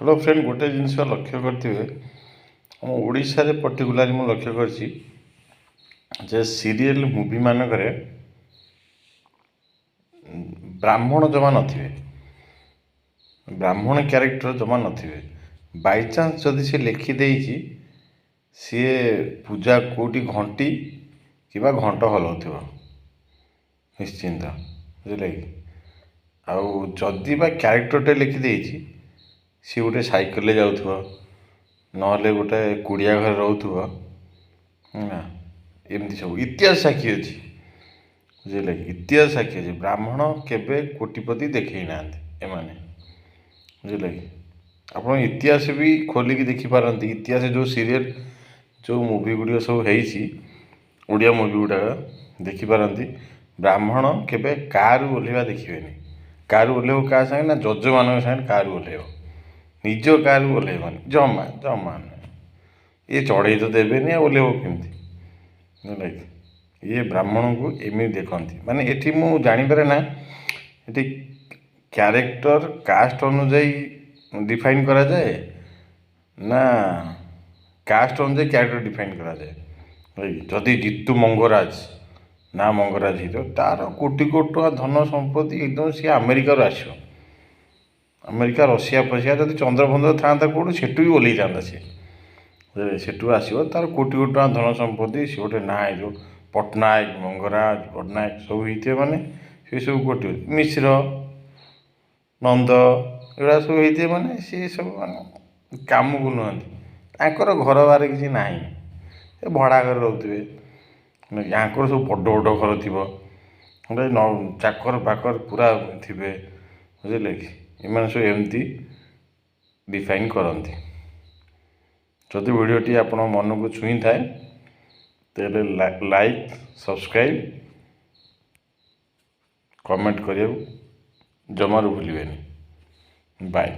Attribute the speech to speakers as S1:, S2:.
S1: Hello friend, ଗୋଟେ ଜିନିଷ ଲକ୍ଷ୍ୟ କରିଥିବେ, ଆମ ଓଡ଼ିଶାରେ ପର୍ଟିକୁଲାରଲି ମୁଁ ଲକ୍ଷ୍ୟ କରିଛି ଯେ ସିରିଏଲ୍ ମୁଭି ମାନଙ୍କରେ ବ୍ରାହ୍ମଣ ଜମା ନଥିବେ, ବ୍ରାହ୍ମଣ କ୍ୟାରେକ୍ଟର ଜମା ନଥିବେ। ବାଇଚାନ୍ସ ଯଦି ସେ ଲେଖିଦେଇଛି, ସିଏ ପୂଜା କେଉଁଠି ଘଣ୍ଟି କିମ୍ବା ଘଣ୍ଟ ହଲାଉଥିବ ନିଶ୍ଚିନ୍ତ, ବୁଝିଲେ କି? ଆଉ ଯଦି ବା କ୍ୟାରେକ୍ଟରଟେ ଲେଖିଦେଇଛି, ସିଏ ଗୋଟେ ସାଇକେଲରେ ଯାଉଥିବ, ନହେଲେ ଗୋଟେ କୁଡ଼ିଆ ଘରେ ରହୁଥିବ ହେଲା। ଏମିତି ସବୁ ଇତିହାସ ସାକ୍ଷୀ ଅଛି, ବୁଝିଲେ କି? ଇତିହାସ ସାକ୍ଷୀ ଅଛି, ବ୍ରାହ୍ମଣ କେବେ କୋଟିପତି ଦେଖେଇ ନାହାନ୍ତି ଏମାନେ, ବୁଝିଲେ କି? ଆପଣ ଇତିହାସ ବି ଖୋଲିକି ଦେଖିପାରନ୍ତି। ଇତିହାସ ଯେଉଁ ସିରିଏଲ୍, ଯେଉଁ ମୁଭି ଗୁଡ଼ିକ ସବୁ ହେଇଛି, ଓଡ଼ିଆ ମୁଭି ଗୁଡ଼ାକ ଦେଖିପାରନ୍ତି। ବ୍ରାହ୍ମଣ କେବେ କାରୁ ଓହ୍ଲେଇବା ଦେଖିବେନି। କାରୁ ଓହ୍ଲେଇବ କାହା ସାଙ୍ଗେ ନା ଯଜମାନଙ୍କ ସାଙ୍ଗରେ କାରୁ ଓହ୍ଲେଇବ, ନିଜ କାରୁ ଓହ୍ଲେଇବନି ଜମା, ଜମା ନୁହେଁ। ଇଏ ଚଢ଼େଇ ତ ଦେବେନି, ଆଉ ଓହ୍ଲେଇବ କେମିତି, ହେଲା କି? ଇଏ ବ୍ରାହ୍ମଣଙ୍କୁ ଏମିତି ଦେଖନ୍ତି। ମାନେ ଏଠି ମୁଁ ଜାଣିପାରେ ନା, ଏଠି କ୍ୟାରେକ୍ଟର କାଷ୍ଟ ଅନୁଯାୟୀ ଡିଫାଇନ୍ କରାଯାଏ ନା କାଷ୍ଟ ଅନୁଯାୟୀ କ୍ୟାରେକ୍ଟର ଡିଫାଇନ୍ କରାଯାଏ? ଯଦି ଜିତୁ ମଙ୍ଗରାଜ ନା ମଙ୍ଗରାଜ ହେଇଥିବ, ତାର କୋଟି କୋଟି ଟଙ୍କା ଧନ ସମ୍ପତ୍ତି, ଏକଦମ ସିଏ ଆମେରିକାରୁ ଆସିବ, ଆମେରିକା, ରଷିଆ ଫସିଆ, ଯଦି ଚନ୍ଦ୍ର ଫନ୍ଦ୍ର ଥାନ୍ତା କେଉଁଠୁ, ସେଠୁ ବି ଓହ୍ଲେଇଥାନ୍ତା ସିଏ, ସେଠୁ ଆସିବ। ତାର କୋଟି କୋଟି ଟଙ୍କା ଧନ ସମ୍ପତ୍ତି, ସିଏ ଗୋଟେ ନାଁ ହେଇଥିବ, ପଟ୍ଟନାୟକ, ମଙ୍ଗରାଜ, ପଟ୍ଟନାୟକ ସବୁ ହେଇଥିବେ, ମାନେ ସେ ସବୁ କୋଟି, ମିଶ୍ର, ନନ୍ଦ ଏଗୁଡ଼ା ସବୁ ହେଇଥିବେ, ମାନେ ସିଏ ସବୁ ମାନେ କାମକୁ ନୁହନ୍ତି। ତାଙ୍କର ଘର ବାର କିଛି ନାହିଁ, ସେ ଭଡ଼ା ଘରେ ରହୁଥିବେ। ୟାଙ୍କର ସବୁ ବଡ଼ ବଡ଼ ଘର ଥିବ, ଚାକର ବାକର ପୁରା ଥିବେ, ବୁଝିଲେ କି? ଏମାନେ ସବୁ ଏମିତି ଡିଫାଇନ୍ କରନ୍ତି। ଯଦି ଭିଡ଼ିଓଟି ଆପଣଙ୍କ ମନକୁ ଛୁଇଁଥାଏ, ତାହେଲେ ଲାଇକ୍, ସବସ୍କ୍ରାଇବ୍, କମେଣ୍ଟ କରିବାକୁ ଜମାରୁ ଭୁଲିବେନି। ବାଏ।